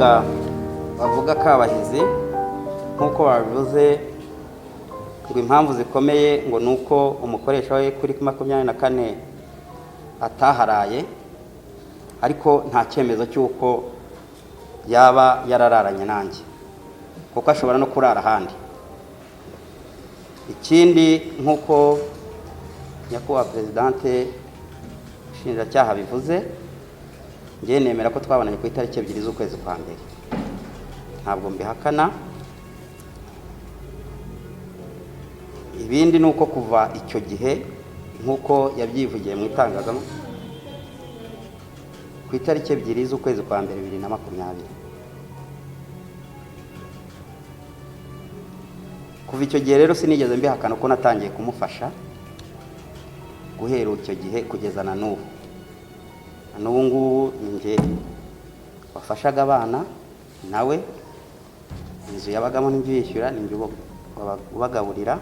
Umukobwa bavuga Kabahizi, nk'uko babivuze ngo impamvu zikomeye ngo ni uko umukoresha we kuri 24 ataharaye, ariko nta cyemezo cy'uko yaba yarararanye nanjye, kuko ashobora no kurara ahandi. Ikindi, nk'uko nyakubahwa présidente ushinjacyaha bivuze, njye nemera ko twabonanye ku itariki 2 z'ukwezi kwa mbere, ntabwo mbihakana. Ibindi ni uko kuva icyo gihe, nk'uko yabyivugiye mu itangazamakuru, ku itariki 2 z'ukwezi kwa mbere 2020, kuva icyo gihe rero sinigeze mbihakana ko natangiye kumufasha guhera icyo gihe kugeza na n'ubu. Na n'ubu ngubu ni njye wafashaga abana, nawe inzu yabagamo ni njye uyishyura, ni njye ubagaburira.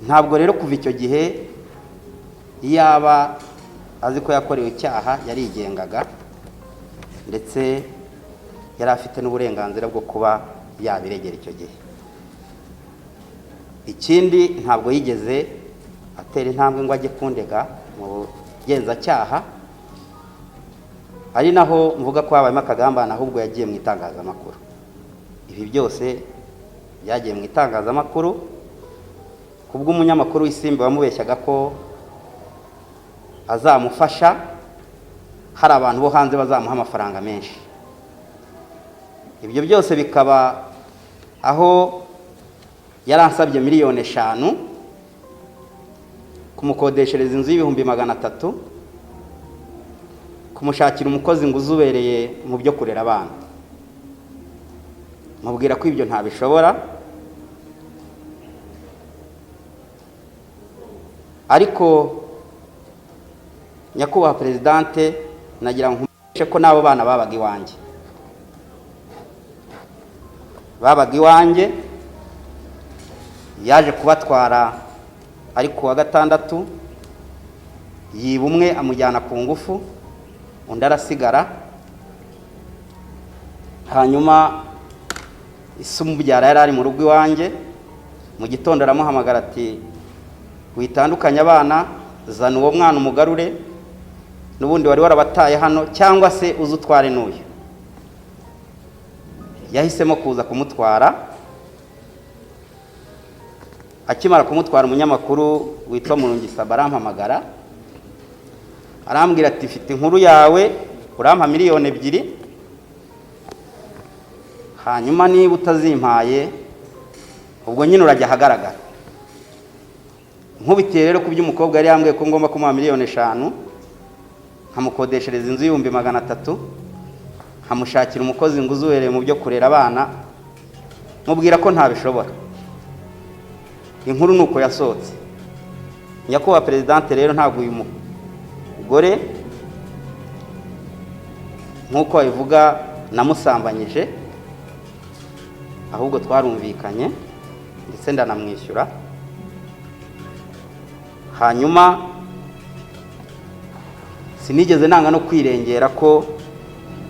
Ntabwo rero kuva icyo gihe yaba azi ko yakorewe icyaha, yarigengaga, ndetse yari afite n'uburenganzira bwo kuba yabiregera icyo gihe. Ikindi, ntabwo yigeze atera intambwe ngo ajye kundega mu bugenzacyaha, ari naho mvuga ko habayemo akagambane, ahubwo yagiye mu itangazamakuru. Ibi byose byagiye mu itangazamakuru kubw'umunyamakuru w'Isimbi wamubeshyaga ko azamufasha, hari abantu bo hanze bazamuha amafaranga menshi. Ibyo byose bikaba aho yaransabye miliyoni 5 kumukodeshereza inzu y'ibihumbi 300, kumushakira umukozi ngo uzubereye mu byo kurera abana. Mubwira ko ibyo ntabishobora, ariko nyakubahwa présidente, nagira ngo nkumenyeshe ko n'abo bana babaga iwanjye, babaga iwanjye. Yaje kubatwara ari ku wa gatandatu, yiba umwe amujyana ku ngufu, undi arasigara. Hanyuma ise umubyara yari ari mu rugo iwanjye, mu gitondo aramuhamagara ati: "Witandukanye abana, zana uwo mwana umugarure, n'ubundi wari warabataye hano, cyangwa se uze utware n'uyu." Yahisemo kuza kumutwara. Akimara kumutwara, umunyamakuru witwa Murungisaba arampamagara, arambwira ati: "Mfite inkuru yawe, urampa miliyoni 2, hanyuma niba utazimpaye ubwo nyine urajya ahagaragara." Nkubitiye rero ku by'umukobwa yari yambwiye ko ngomba kumuha miliyoni 5, nkamukodeshereza inzu y'ibihumbi 300, nkamushakira umukozi ngo uzubereye mu byo kurera abana, mubwira ko ntabishobora. Inkuru ni uko yasohotse. Nyakubahwa présidente, rero ntabwo uyu mugore, nk'uko babivuga, namusambanyije, ahubwo twarumvikanye, ndetse ndanamwishyura. Hanyuma sinigeze nanga no kwirengera ko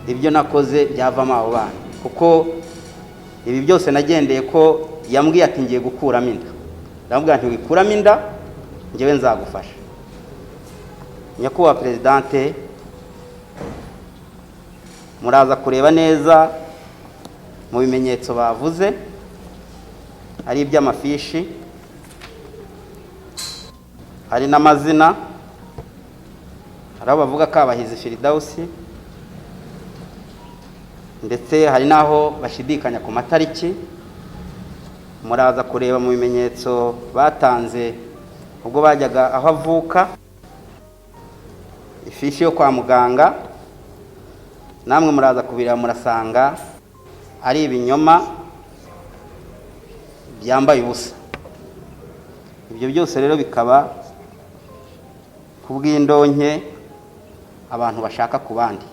ibyo nakoze byavamo abo bana, kuko ibi byose nagendeye ko yambwiye ati: "Ngiye gukuramo inda." Ndamubwira nti: "Wikuramo inda, njyewe nzagufasha." Nyakubahwa présidente, muraza kureba neza mu bimenyetso bavuze, ari iby'amafishi, hari n'amazina, hari aho bavuga Kabahizi Firidawusi, ndetse hari n'aho bashidikanya ku matariki. Muraza kureba mu bimenyetso batanze ubwo bajyaga aho avuka, ifishi yo kwa muganga, namwe muraza kubireba, murasanga ari ibinyoma byambaye ubusa. Ibyo byose rero bikaba ku bw'indonke abantu bashaka ku bandi.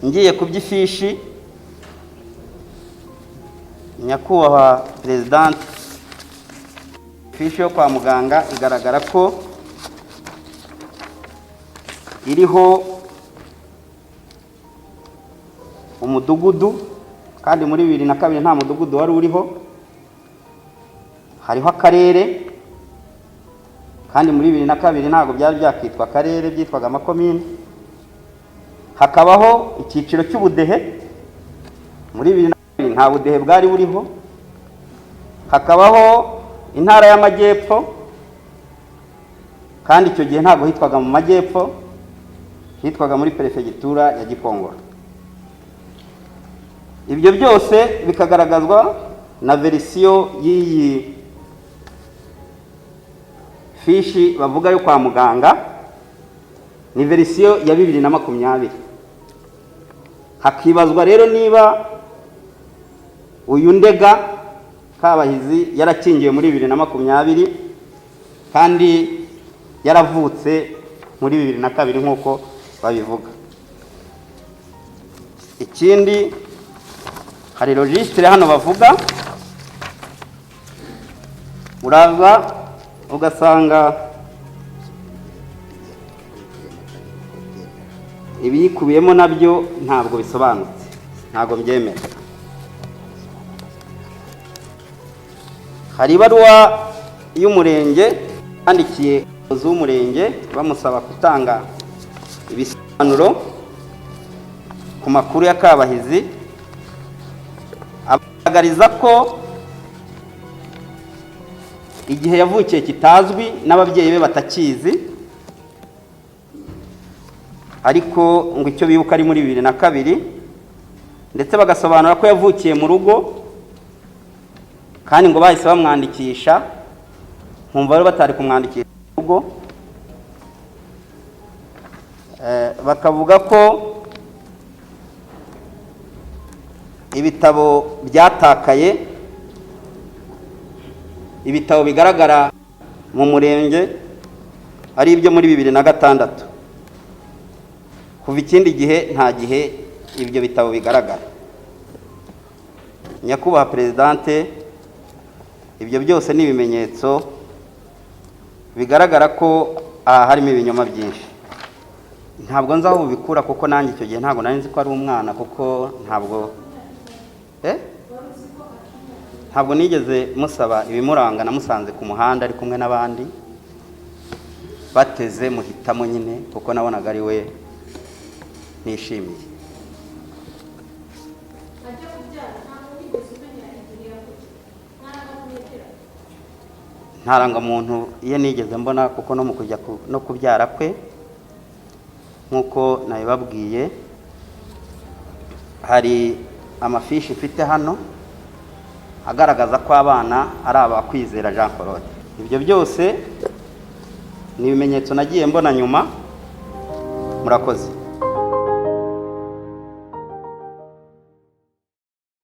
Ngiye ku by'ifishi, nyakubahwa présidente, ifishi yo kwa muganga igaragara ko iriho umudugudu, kandi muri 2002 nta mudugudu wari uriho. Hariho akarere, kandi muri 2002 ntabwo byari byakitwa akarere, byitwaga amakomini. Hakabaho icyiciro cy'ubudehe, muri 2002 nta budehe bwari buriho. Hakabaho intara y'Amajyepfo, kandi icyo gihe ntabwo hitwaga mu Majyepfo, hitwaga muri Perefegitura ya Gikongoro. Ibyo byose bikagaragazwa na verisiyo y'iyi fishi bavuga yo kwa muganga, ni verisiyo ya 2020. Hakibazwa rero niba uyu Ndega Kabahizi yarakingiwe muri 2020 kandi yaravutse muri 2002 nk'uko babivuga. Ikindi, hari registre hano bavuga, uraza ugasanga ibiyikubiyemo nabyo ntabwo bisobanutse, ntabwo mbyemera. Hari ibaruwa y'umurenge yandikiye umuyobozi w'umurenge bamusaba gutanga ibisobanuro ku makuru ya Kabahizi, agaragariza ko igihe yavukiye kitazwi n'ababyeyi be batakizi, ariko ngo icyo bibuka ari muri 2002, ndetse bagasobanura ko yavukiye mu rugo kandi ngo bahise bamwandikisha. Nkumva rero batari kumwandikisha mu rugo. Bakavuga ko ibitabo byatakaye, ibitabo bigaragara mu murenge ari ibyo muri 2006, kuva ikindi gihe nta gihe ibyo bitabo bigaragara. Nyakubahwa Perezidante, ibyo byose ni ibimenyetso bigaragara ko aha harimo ibinyoma byinshi. Ntabwo nzi aho bubikura, kuko nanjye icyo gihe ntabwo nari nzi ko ari umwana, kuko ntabwo nigeze musaba ibimuranga. Namusanze ku muhanda ari kumwe n'abandi bateze, muhitamo nyine kuko nabonaga ari we nishimiye. Ajya kubyara ntabwo wigeze umenya igihe yavukiye, nta rangamuntu yagiraga? Nta rangamuntu ye nigeze mbona, kuko no mu kujya no kubyara kwe, nk'uko nabibabwiye, hari amafishi mfite hano agaragaza ko abana ari aba Kwizera Jean Claude. Ibyo byose ni ibimenyetso nagiye mbona nyuma. Murakoze.